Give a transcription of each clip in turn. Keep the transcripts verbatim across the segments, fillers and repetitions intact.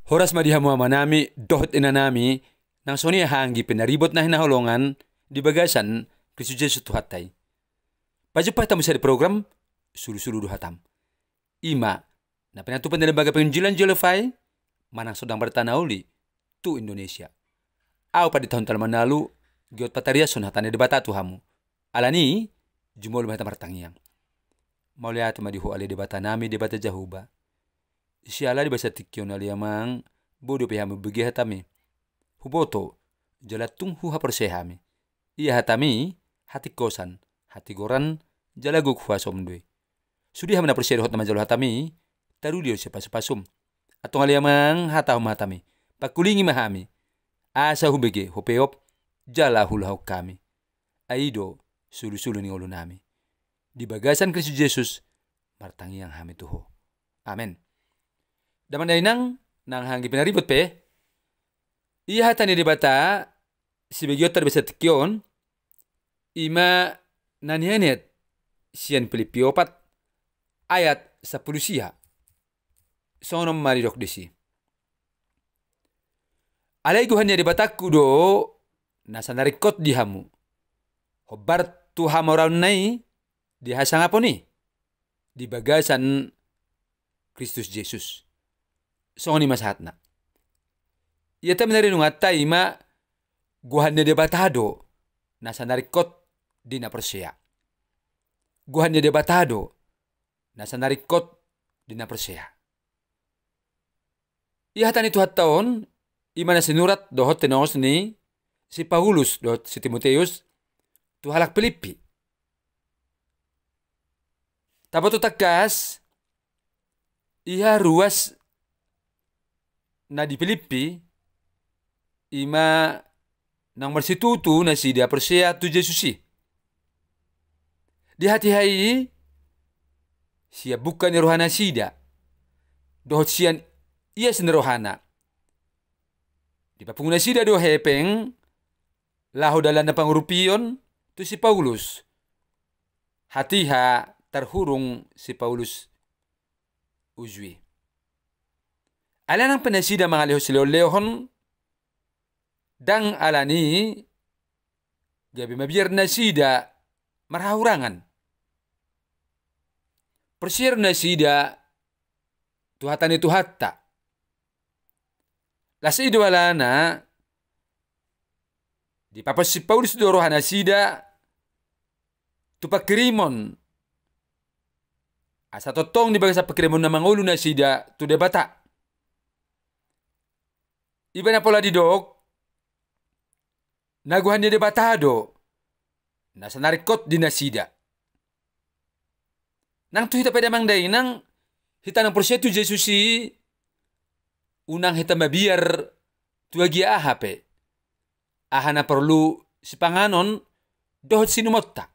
Horas ma di hamu amanami dohot inanami, nang songon i anggi pe na ribot na hinaholongan di bagasan Kristus Jesus Tuhanta i. Pajumpa hita muse di program Sulusulu do Hatam. I ma na pinatupa ni Lembaga Penginjilan J L F I manang Songdag Barita Na Uli tu Indonesia. Ahu Pandita Hontal Manalu, giot patariashon hata ni Debata tu hamu. Alani i, jumolo ma hita martangiang. Mauliate ma di Ho ale Debatanami, Debata Jahowa. Siala di bagasan tingki on ale Amang, boi dope hami hubege hataMi. Huboto, jala tung huhaporseai hami. Ia hataMi, hatingkosan, hatigoran, jala gok huasoM do i. Sude hami na porsea dohot na manjalo hataMi, taruli do sian pasupasuM. Antong ale Amang, hatahon ma hataMi, pangkulingi ma hami, asa hubege, hupeop, jala huulahon hami. Ai i do sulusulu ni ngolunami. Di bagasan Kristus Jesus, martangiang hami tu Ho. Amen. Damang dainang, nang anggi pe na ribot pe, ia hata ni Debata, sibegeonta di bagasan tingki on, i ma na nienet sian Pilippi opat ayat sampulu sia. Songon on ma didok disi. Alai gohan ni Debatangku do nasa na ringkot di hamu, hombar tu hamoraonna i di hasangapon i di bagasan Kristus Jesus. Songon i ma sahatna. Ia hata na rinunganta i ma gohan ni Debata do nasa na ringkot di na porsea. Gohan ni Debata do nasa na ringkot di na porsea. Ia hata ni Tuhanta on, i ma na sinurat dohot tinongos ni si Paulus dohot si Timoteus tu halak Pilippi. Taboto tangkas, ia ruas na di Pilippi, i ma nang marsitutu nasida porsea tu Jesus i. Di hatiha i, sian bungka ni rohanasida, dohot sian ias ni rohana, dipapungu nasida do hepeng, laho dalan na pangurupion tu si Paulus. Hatiha tarhurung si Paulus uju i. Alai nang pe nasida mangalehon silehonlehon, ndang alani i gabe mabiar nasida marhahurangan. Porsea do nasida tu hata ni Tuhanta. Las i do alana, dipapos si Paulus do rohanasida tu pangkirimon, asa tongtong di bagasan pangkirimon na mangolu nasida tu Debata. Ibana pola didok, na gohan ni Debata do nasa na ringkot di nasida. Nang tu hita pe damang dainang, hita na porsea tu Jesus i, unang hita mabiar tu agia aha pe, aha na porlu sipanganon dohot sinumonta.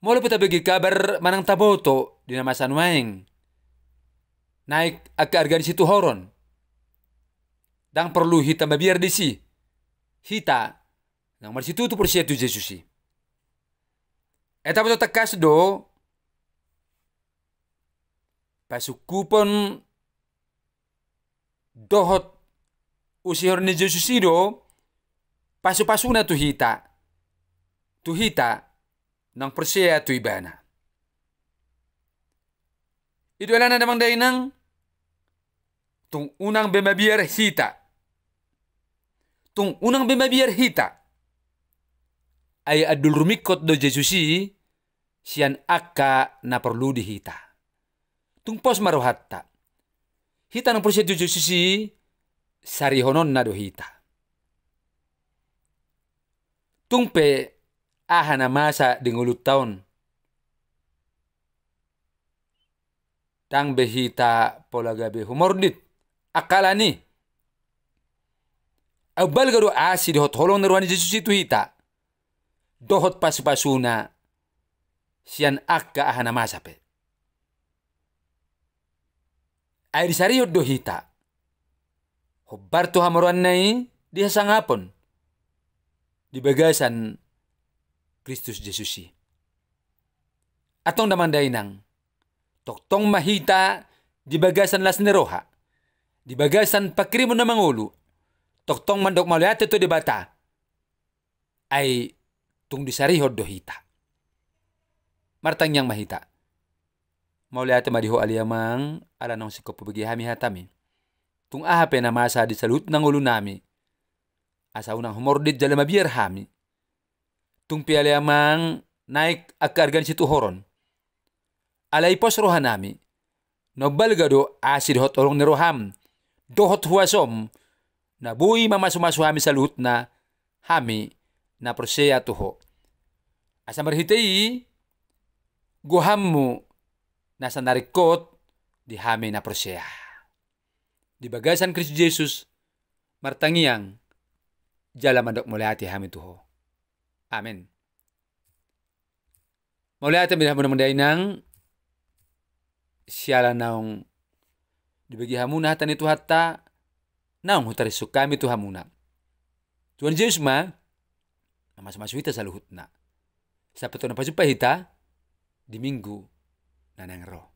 Molo pe tabege kabar manang taboto di na masa nuaeng, naek angka arga ni situhoron, ndang porlu hita mabiar disi, hita na marsitutu porsea tu Jesus i. Ai taboto tangkas do, pasungkupon dohot usihon ni Jesus i do pasupasuna tu hita, tu hita na porsea tu Ibana. I do alana damang dainang, tung unang be mabiar hita. Tung unang be mabiar hita. Ai andul rumingkot do Jesus i sian angka na porlu di hita. Tung pos ma rohanta. Hita na porsea tu Jesus i, sarihononna do hita. Tung pe aha na masa di ngolunta on, ndang be hita pola gabe humordit. Angka alani i, umbalga do asi dohot holong ni roha ni Jesus i tu hita, dohot pasupasuna sian angka aha na masa pe. Ai disarihon do hita hombar tu hamoraonna i di hasangapon di bagasan Kristus Jesus i. Antong damang dainang, tongtong ma hita di bagasan las ni roha, di bagasan panghirimon na mangolu, tongtong mandok mauliate tu Debata. Ai tung disarihon do hita. Martangiang ma hita. Mauliate ma di Ho ale Amang, ala naung singkop hubege hami hatami. Tung aha pe na masa di saluhutna ngolunami, asa unang humordit jala mabiar hami. Tung pe ale Amang, naek angka arga ni situhoron. Alai pos rohanami, na umbalga do asi dohot holong ni roham dohot huasom, na boi mamasumasu hami saluhutna, hami na porsea tu Ho. Asa marhite i, gohanmu nasa na ringkot di hami na porsea. Di bagasan Kristus Jesus, martangiang, jala mandok mauliate hami tu Ho. Amen. Mauliate ma di hamuna amang dainang, siala naung dibege hamuna hata ni Tuhanta, naung hutaringot hami tu hamuna. Tuhan Jesus ma, na mamasumasu hita saluhutna. Sampe tong na pajumpa hita, di minggu na naeng ro.